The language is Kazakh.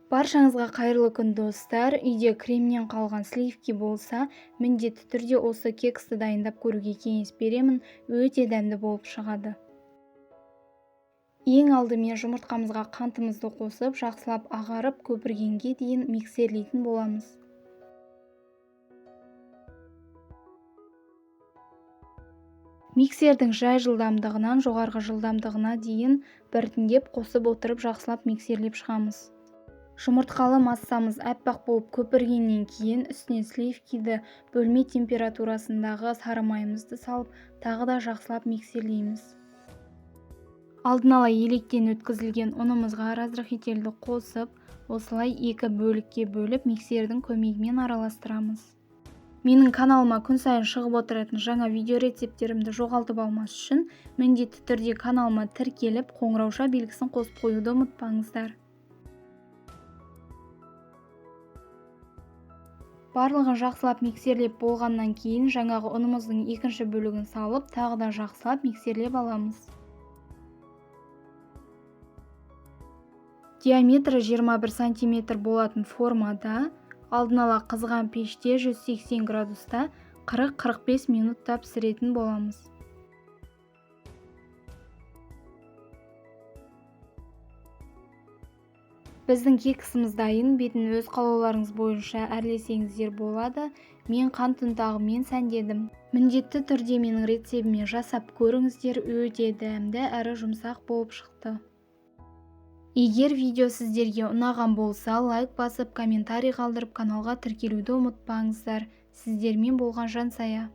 Баршаңызға қайырлы күн, достар. Үйде кремнен қалған сливки болса, міндетті түрде осы кексті дайындап көруге кеңес беремін. Өте дәмді болып шығады. Ең алдымен жұмыртқамызға қантымызды қосып, жақсылап ағарып көпіргенге дейін миксерлейтін боламыз. Миксердің жай жылдамдығынан жоғарғы жылдамдығына дейін біртіндеп қосып отырып жақсылап миксерлеп шығамыз. Жұмыртқалы массамыз аппақ болып көпіргеннен кейін үстіне сливкиді бөлме температурасындағы сары майымызды салып, тағы да жақсылап миксерлейміз. Алдын ала електен өткізілген ұнымызға разрыхительді қосып, осылай екі бөлікке бөліп миксердің көмегімен араластырамыз. Менің каналыма күн сайын шығып отыратын жаңа видео рецепттерімді жоғалтып алмас үшін міндетті түрде каналыма тіркеліп, қоңырауша белгісін қосып қоюды ұмытпаңыздар. Барлығын жақсылап миксерлеп болғаннан кейін жаңағы ұнымыздың екінші бөлігін салып, тағы да жақсылап миксерлеп аламыз. Диаметрі 21 сантиметр болатын формада алдын ала қызған пеште 180 градуста 40-45 минутта пісіретін боламыз. Біздің кексіміз дайын, бетін өз қалауларыңыз бойынша әрлесеңіздер болады. Мен қант ұнтағымен сәндедім. Міндетті түрде менің рецептіме жасап көріңіздер, өте дәмді әрі жұмсақ болып шықты. Егер видео сіздерге ұнаған болса, лайк басып, комментарий қалдырып, каналға тіркелуді ұмытпаңыздар. Сіздермен болған Жансая.